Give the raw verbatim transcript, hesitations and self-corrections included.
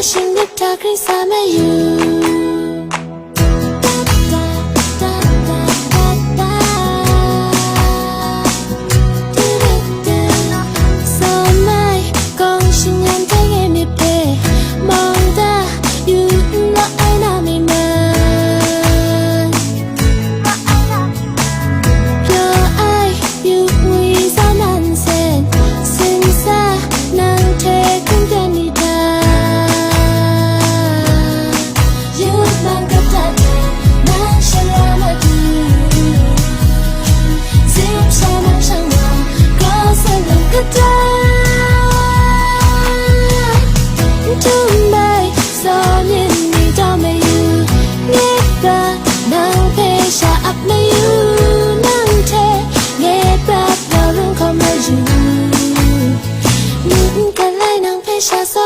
Shinglet hta hkring sa mayu. Sa mai, kawng shingyan hte ngai myit hpe, mawng da yu n la ai na mi man. Pyaw ai yu ngwi sa nan sen, sin sa nang hte hkungten ni hta. Yut man kata hte nang shala madu, zip sha nang shang wa, grau sa nang kata. N tum bai, sa myin ni tau mayu, ngut bra nang hpe sha ap mayu, nang hte ngut bra rau rung hkawm mayu. Myit n galai nang hpe sha sa,